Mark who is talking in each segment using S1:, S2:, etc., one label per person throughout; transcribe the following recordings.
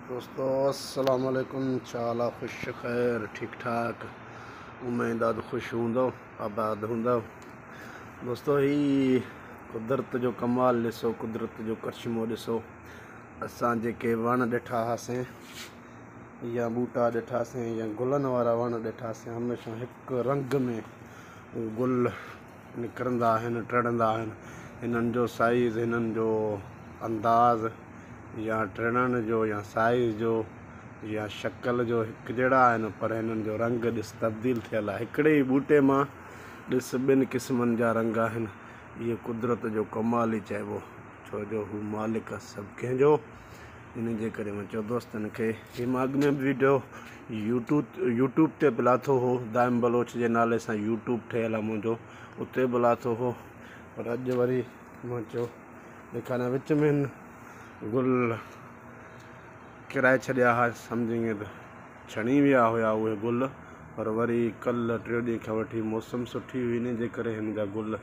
S1: دوستو السلام عليڪم ڇا حال آ خوش خير ٺيڪ ٺاڪ اميد آ ته خوش هوندو آباد هوندو دوستو هي قدرت جو ڪمال ڏسو قدرت جو ڪرشمو ڏسو اسان جيڪي وڻ ڏٺا هاسين يا ٻوٽا ڏٺاسين يا گلن وارا وڻ ڏٺاسين هميشه هڪ رنگ ۾ گل نڪرندا آهن ٽڙندا آهن هنن جو سائيز هنن جو انداز يا ٽڙڻ جو يا سائيز جو يا شڪل جو هڪجهڙا آهن پر هنن جو رنگ ڏس تبديل ٿيل آهي هڪڙي ئي ٻوٽي مان ڏس ٻن قسمن جا رنگ آهن اهو قدرت جو ڪمال ئي چئبو ڇو جو هو مالڪ آهي سڀ ڪنهن جو ان جي ڪري مان چيو دوستن کي هي مان اڳ ۾ به ويڊيو يوٽيوب يوٽيوب تي به لاٿو هو دائم بلوچ جي نالي سان يوٽيوب ٺهيل آهي منهنجو اتي به لاٿو هو پر اڄ وري مان چيو ڏيکاريان وچ ۾ هن گل ڪرائي ڇڏيا هئا سمجهه ائين ته ڇڻي ويا هيا اهي گل پر وري ڪلهه ٽيون ڏينهن کان وٺي موسم سٺي هئي ان جي ڪري هن جا گل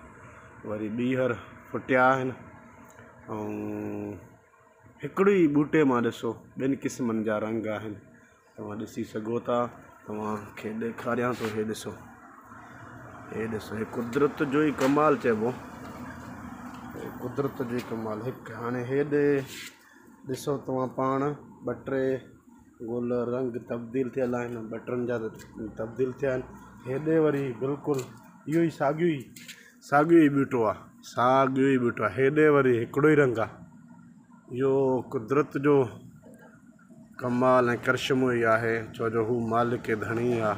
S1: وري ٻيهر ڦٽيا آهن ۽ هڪڙي ئي ٻوٽي مان ڏسو ٻن قسمن جا رنگ آهن توهان ڏسي سگهو ٿا توهان کي ڏيکاريان ٿو هي ڏسو هي ڏسو هي قدرت جو ئي ڪمال چئبو هي قدرت جو ئي ڪمال هڪ هاڻي هيڏي ڏسو توهان پاڻ ٻه ٽي گل رنگ تبديل ٿيل آهن ٻه ٽن جا ته تبديل ٿيا آهن هيڏي وري بلڪل اهو ئي ساڳيو ئي ساڳيو ئي ٻوٽو آ ساڳيو ئي ٻوٽو آ هيڏي وري هڪڙو ئي رنگ آ اهو قدرت جو ڪمال ۽ ڪرشمو ئي آهي ڇو جو هو مالڪ ڌڻي آ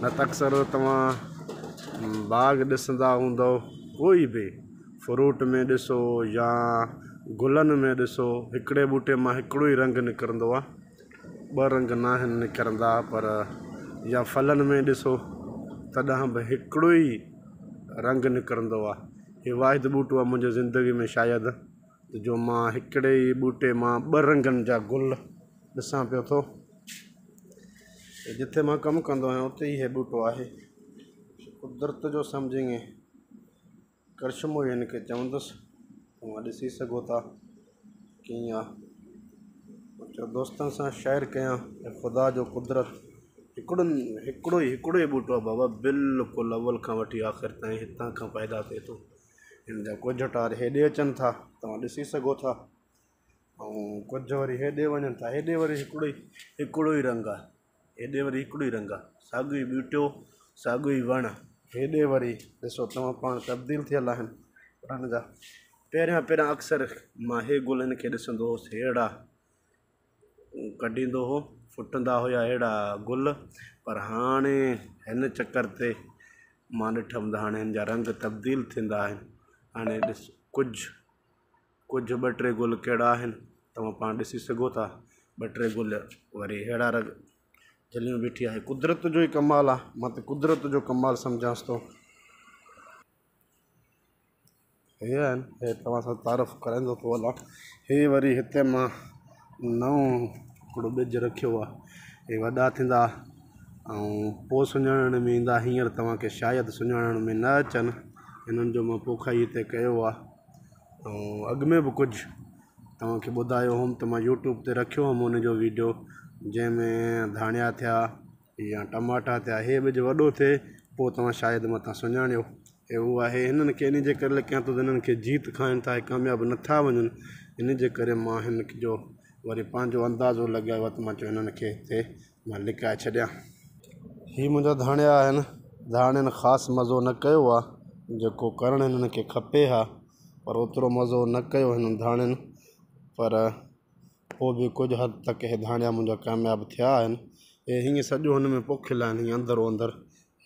S1: نه ته اڪثر توهان باغ ڏسندا هوندؤ ڪوئي به فروٽ ۾ ڏسو يا گلن ۾ ڏسو هڪڙي ٻوٽي مان هڪڙو ئي رنگ نڪرندو آ ٻه رنگ ناهن نڪرندا پر يا ڦلن ۾ ڏسو تڏهن به هڪڙو ئي رنگ نڪرندو آهي. هي واحد ٻوٽو آهي منهنجي زندگي ۾ شايد جو مان هڪڙي ئي ٻوٽي مان ٻه رنگن جا گل ڏسان پيو ٿو. جتي مان ڪم ڪندو آهيان اتي ئي هي ٻوٽو آهي. قدرت جو سمجهه ائين ڪرشمو ئي هن کي چوندس. توهان ڏسي سگهو ٿا ڪيئن آ. چيو دوستن سان شيئر ڪيان ۽ خدا جو قدرت هڪڙن هڪڙو ئي هڪڙو ئي ٻوٽو آ بابا بلڪل اول کان وٺي آخر تائين هتان کان پيدا ٿئي ٿو هن جا ڪجهه ٽار هيڏي اچن ٿا توهان ڏسي سگهو ٿا ۽ ڪجهه وري هيڏي وڃن ٿا هيڏي وري هڪڙو ئي هڪڙو ئي رنگ آ هيڏي وري هڪڙو ئي رنگ آ ساڳيو ئي ٻوٽو ساڳيو ئي وڻ هيڏي وري ڏسو توهان پاڻ تبديل ٿيل آهن پر هن جا پهريان پهريان اڪثر مان هي گل هن کي ڏسندو هوس ههڙا ڪڍيندو هو ڦٽندا هيا اهڙا گل پر هاڻي هن چڪر تي مان ڏٺم ته هاڻي هن جا رنگ تبديل ٿيندا آهن هاڻي ڏس ڪجهه ڪجهه ٻه ٽي گل ڪهڙا آهن توهان پاڻ ڏسي سگهو ٿا ٻه ٽي گل وري اهڙا رنگ جليون بيٺي آهي قدرت جو ئي ڪمال آهي مان ته قدرت جو ڪمال سمجهانس ٿو. هي آهن هي توهان سان تعارف ڪرائيندو ٿو هلان هي وري هتي مان نئون هڪڙو ٻج رکيو آهي هي وڏا ٿيندا ۽ پوء سڃاڻڻ ۾ ايندا هينئر توهان کي شايد سڃاڻڻ ۾ نه اچن هنن جو مان پوکائي هتي ڪيو آهي ۽ اڳ ۾ به ڪجهه توهان کي ٻڌايو هوم ته مان يوٽيوب تي رکيو هوم ان جو ويڊيو جنهن ۾ ڌاڻيا ٿيا يا ٽماٽا ٿيا هي ٻج وڏو ٿئي پوء توهان شايد متان سڃاڻيو هي اهو آهي هنن کي ان جي ڪري لکيان ٿو ته هنن کي جيت کائن ٿا هي ڪامياب نٿا وڃن ان جي ڪري مان هن جو وري پنهنجو اندازو لڳايو آهي ته مان چيو هنن کي هتي مان لڪائي ڇڏيان. هي منهنجا ڌاڻيا آهن ڌاڻين خاص مزو نه ڪيو آهي جيڪو ڪرڻ هنن کي کپي ها پر اوترو مزو نه ڪيو هنن ڌاڻين پر پوء به ڪجهه حد تڪ اهي ڌاڻيا منهنجا ڪامياب ٿيا آهن. اهي هيئن سڄو هن ۾ پوکيل آهن هيئن اندرو اندر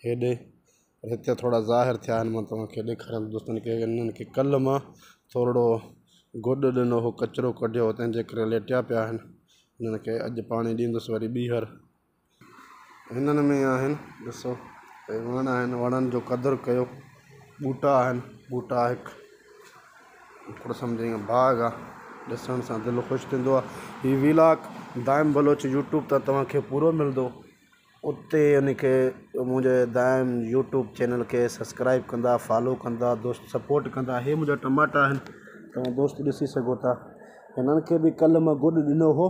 S1: هيڏي پر هتي ٿورا ظاهر ٿيا آهن مان توهان کي ڏيکاريان ٿو دوستن کي هنن کي ڪلهه مان ٿورڙو گڏ ڏنو هو ڪچرو ڪڍيو هو تنهن جي ڪري ليٽيا پيا آهن هنن کي اڄ پاڻي ڏيندس وري ٻيهر. هنن ۾ آهن ڏسو هي وڻ آهن وڻن جو قدر ڪيو ٻوٽا آهن ٻوٽا هڪ هڪڙو سمجهه ائين باغ آ ڏسڻ سان دل خوش ٿيندو آ هي ويلاگ دائم بلوچ يوٽيوب تان توهان کي پورو ملندو اتي ان کي منهنجي دائم يوٽيوب چينل کي سبسڪرائب ڪندا فالو ڪندا دوست سپورٽ ڪندا هي منهنجا ٽماٽا آهن توهان دوست ڏسي سگهو ٿا هنن کي به ڪلهه مان گڏ ڏنو هو.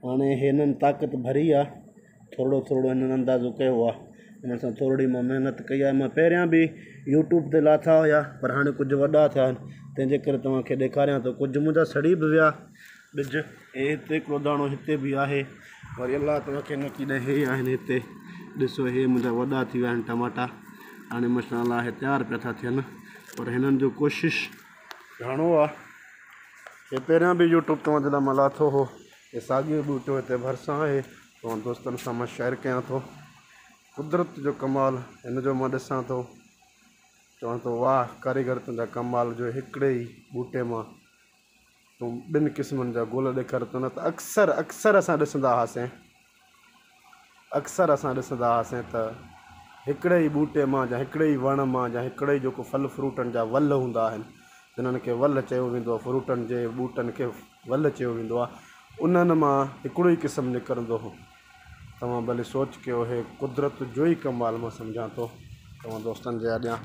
S1: هاڻي هنن طاقت ڀري آ ٿورڙو ٿورڙو هنن اندازو ڪيو آ هن سان ٿورڙي مان محنت ڪئي آ مان پهريان به يوٽيوب تي لاٿا هيا پر هاڻي ڪجهه وڏا ٿيا آهن تنهن جي ڪري توهان کي ڏيکاريان ٿو ڪجهه منهنجا سڙي به ويا ٻج هي هتي هڪڙو داڻو هتي به آهي وري الله توهان کي نڪي ڏي هي آهن هتي ڏسو هي منهنجا وڏا ٿي ويا آهن ٽماٽا هاڻي ماشاء الله هي تيار پيا ٿا ٿين پر هنن جو ڪوشش گهڻو آ هي پهريان به يوٽيوب توهان جي لاء مان لاٿو هو هي ساڳيو ٻوٽو هتي ڀرسان آهي توهان دوستن سان مان شيئر ڪيان ٿو قدرت جو ڪمال هن جو مان ڏسان ٿو چوان ٿو واهه ڪاريگر تنهنجا ڪمال جو هڪڙي ئي ٻوٽي مان تون ٻن قسمن جا گل ڏيکار ٿو نه ته اڪثر اڪثر اسان ڏسندا هئاسين اڪثر اسان ڏسندا هئاسين ته هڪڙي ئي ٻوٽي مان يا هڪڙي ئي وڻ مان يا هڪڙي ئي جيڪو ڦل فروٽن جا ول هوندا آهن جنھن کي ول چيو ويندو آهي فروٽن جي ٻوٽن کي ول چيو ويندو آهي انهن مان هڪڙو ئي قسم نڪرندو هو توهان ڀلي سوچ ڪيو هي قدرت جو ئي ڪمال مان سمجهان ٿو توهان دوستن جي اڳيان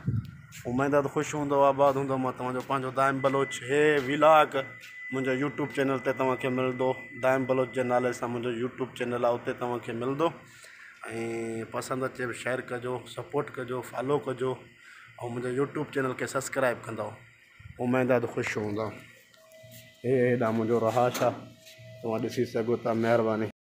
S1: اميد آ ته خوش هوندو آباد هوندو مان توهان جو پنهنجو دائم بلوچ هي ويلاگ منهنجو يوٽيوب چينل تي توهان کي ملندو دائم بلوچ جي نالي سان منهنجو يوٽيوب چينل آ اتي توهان کي ملندو ۽ پسند اچي شيئر ڪجو سپورٽ ڪجو فالو ڪجو ۽ منهنجو يوٽيوب چينل کي سبسڪرائب ڪندو اميد آ ته خوش هوندا هي هيڏانهن منهنجو رهاش آ توهان ڏسي سگهو ٿا مهرباني.